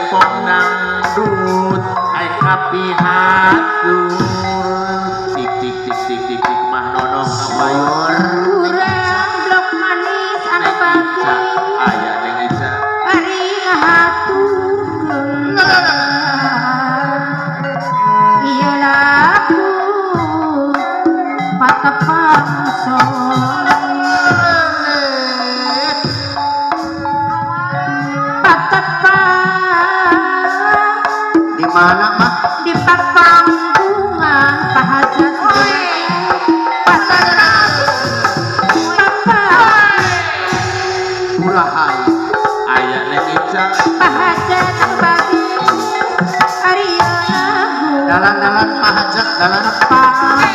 Rempong dangdut ai kapihatur tik tik tik tik tik tik mah nonoh ngabayun. Urang blok manis anu Neng Ica bagi aya Neng Ica. Ari ngahaturkeun ieu lagu patepang sono patepang. Di mana mah? Di papanggungan pahajat patepang papang. Urahai. Aya Neng Ica. Pahajat anu bagi ari ieu lagu. Dalan-dalan pahajat dalan. Patepang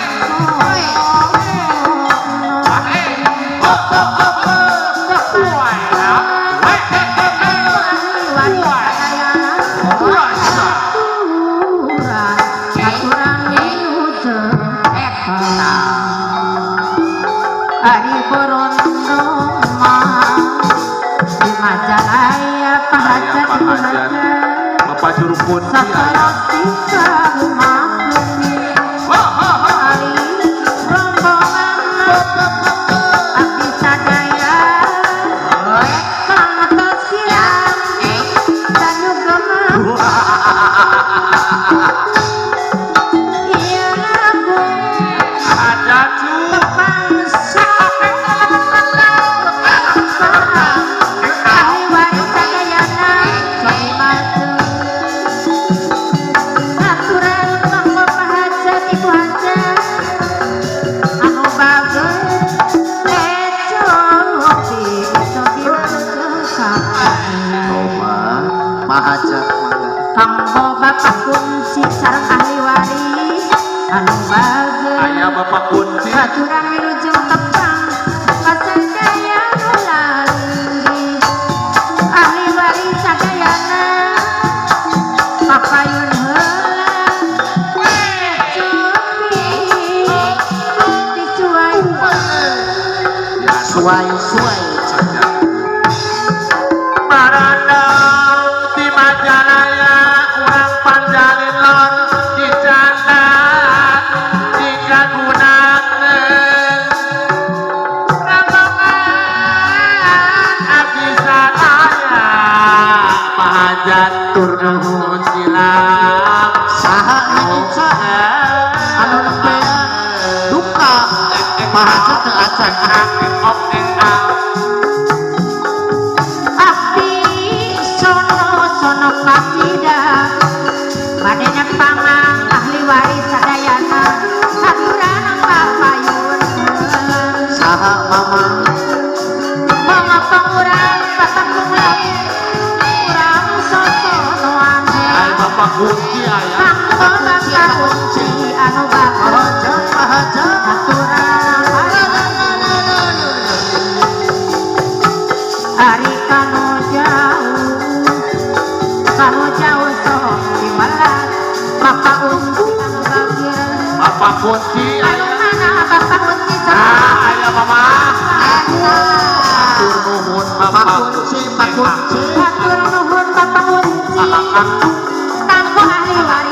Ari borondo mah di Majalaya Aya pahajat ibu pahajat. hajat. Bapak juru kunci aya. Satorosika rumah Ari rombongan abdi sadaya pangatos kirang tanyugeman ieu lagu. Ada cu. Tepang ahli waris sadayana sami maju aturan kanggo pahajat ibu hajat anu bagus ecopi iso dimaksud. Coba pahajat mangga. Kanggo bapak kunci sareng ahli waris anu bagus. Aya bapak kunci. Aturan wilujeng tepang kasadaya nu lalinggi ahli waris sadayana papayun heula ecopi disuai. Ya. Suai-suai. Marandang di Majalaya urang Panjalin Lor di jalan di Kagunan rombongan abdi sadaya pahajat tur nuhun silang. Saha Neng Ica anu nembean duka pahajat teu acan? Abdi sono sono kasida bade nepangan ahli waris sadayana aturan papayun. Saha mama? Mama pangurang patepung lagu urang sosonoan. Ay bapak kunci aya. Kanggo bapak kunci anu bagus. Pahajat pahajat. Aturan ari kanu jauh sok diwelas bapak unci anu bagir. Bapak kunci anu aya. Mana bapak unci sok? Ah, aya mama. Tur nuhun Pak bapak. Kunci, Pak Kunci. Hatur nuhun bapak unci kanggo ahli waris.